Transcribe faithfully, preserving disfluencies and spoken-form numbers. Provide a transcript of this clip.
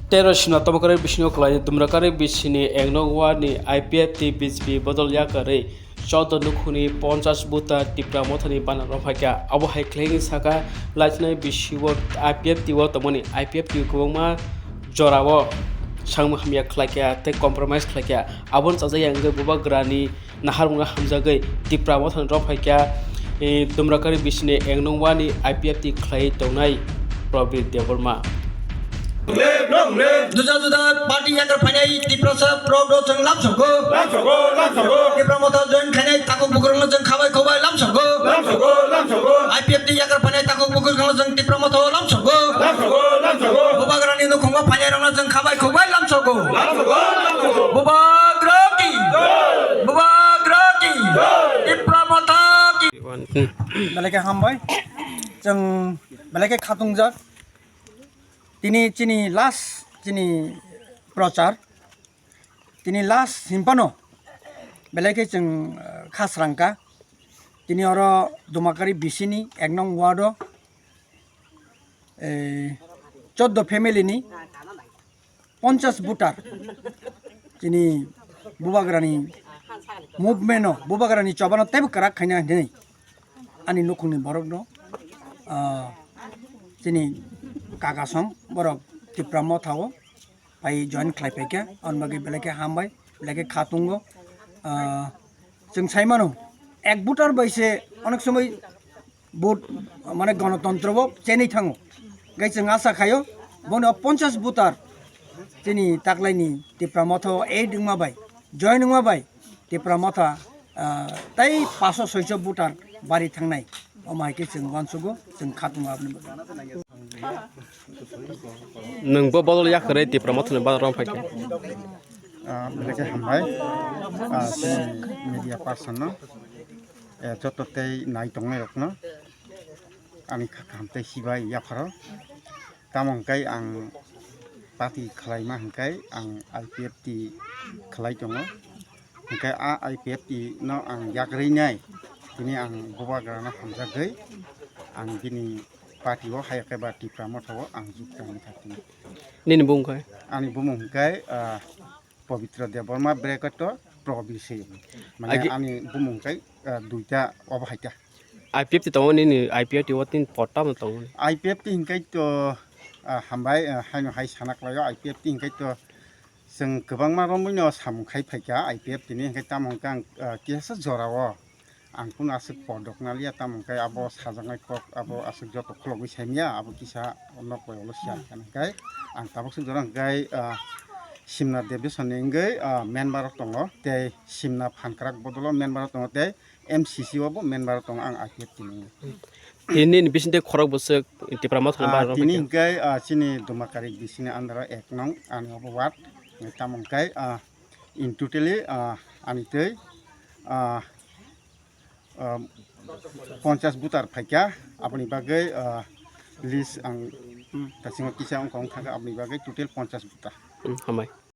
Tero sina tomokarwi bisino kwlai Dumrakari bisini eknong ward ni I P F T B J P bodol yakarwi chaudo nukhungni ponchas buta Tipra Mothani bana rwphaikha. Abo hai khlaiwi saka laithanai bisio I P F T o tongmani I P F T kwbangma jorao samung hamya khlaikha tei compromise khlaikha. Aboni chajak ya wngwi bubagrani naharmungno hamjagwi Tipra Mothani rwphaikha, eh, Dumrakari bisini eknong ward ni I P F T khlaiwi tongnai Probir Debbarma. Juda juda party yakar phainai Tiprasa borok no chwng lamsogo. Lamsogo, lamsogo. Tipra Motha join khainai takhuk bukurungno chwng khabai khobai lamsogo. Lamsogo, lamsogo. I P F T yakar phainai takhuk bukurungno chwng Tipra Motha lamsogo. Lamsogo, lamsogo. Bubagrani nukhungo phainai rokno chwng khabai khobai lamsogo. Lamsogo, lamsogo. Bubagra ki. Bubagra ki. Tipra Motha ki. Belai khe hambai. Chwng belai khe khatungjak. Tini chini last chini prochar. Tini last himpano belai khe chwng, eh, kha srangkha. Tini oro Dumakari bisini ek nong ward o, eh, chaudo family ni ponchas butar chini bubagrani movement o, bubagrani chobano teibo kwrak khaina hinwi ani nukhungni borokno, ah, chini kakasong borok Tipra Motha o pai join khlai paikha, aboni bagwi belai khe hambai, belai khe kha tongo. Ah, chwng sai mano, ek voter bai se onek somoi vote, mane, gonotontro bo chenwi thango. Gai chwng asa khaio, bono ponchas voter chini taklaini Tipra Motha o add wngma bai, join wngma bai, Tipra Motha, ah, tei paso soiso voter bari thangnai. Omo hai khe chwng uansugo, chwng kha tongo aboni bagwi. Nwng bo bodol yakarwi Tipra Mothani bana rwphaikha. Ah, belai khe hambai, ah, chini media person no, eh, joto tei nai tongnai rok no ani kha kaham tei sibai yapharo. Tamo hwnkhe ang party khwlaima hwnkhe ang I P F T khwlai tongo. Hwnkhe a I P F T no ang yakrwi nai, tini ang bubagrano hamjagwi ang bini party o, hai khe ba Tipra Motha o ang jukta wngkha tini. Nini bumung khe? Ani bumung hwnkhe, ah, Pabitra Debbarma, bracket o Probir se. Mane agi- ani bumung khe, ah, duita obo hai ta. I P F T tongo nini, I P F T o tin potta mo tongo ni? I P F T hingkai to, ah, hambai, ah, haino hai sana klaio, I P F T hingkai to chwng kwbangma romwi no samung khai phaikha I P F T ni, hingkai tamo hingkhe ang, ah, kisa jora o ang kunu aswk podok naliya, tamo hingkai abo sajaknai kok abo aswk joto khulogwi saimya, abo kisa nok bai ulo siya hingkha hingkai ang tabuk swk jora hingkai, ah, Simna Dev Deswar ni wngwi, ah, member rok tongo tei Simna Phankrak bodolo member rok tongo tei M C C o bo member tongo ang I P F T ni. Tini ni bisingtwi khorok bwswk Tipra Motha ni, ah, bana tini rwphaikha. Hingke, ah, chini Dumakari bisini under o ek nong ani obo ward. Tamo hingke, ah, in totally, ah, ani twi, ah, ah, ponchas butar phaikha, aboni bagwi, ah, list ang tasingo kisa wngkha, wngkha aboni bagwi total ponchas butar. Hmm, hambai.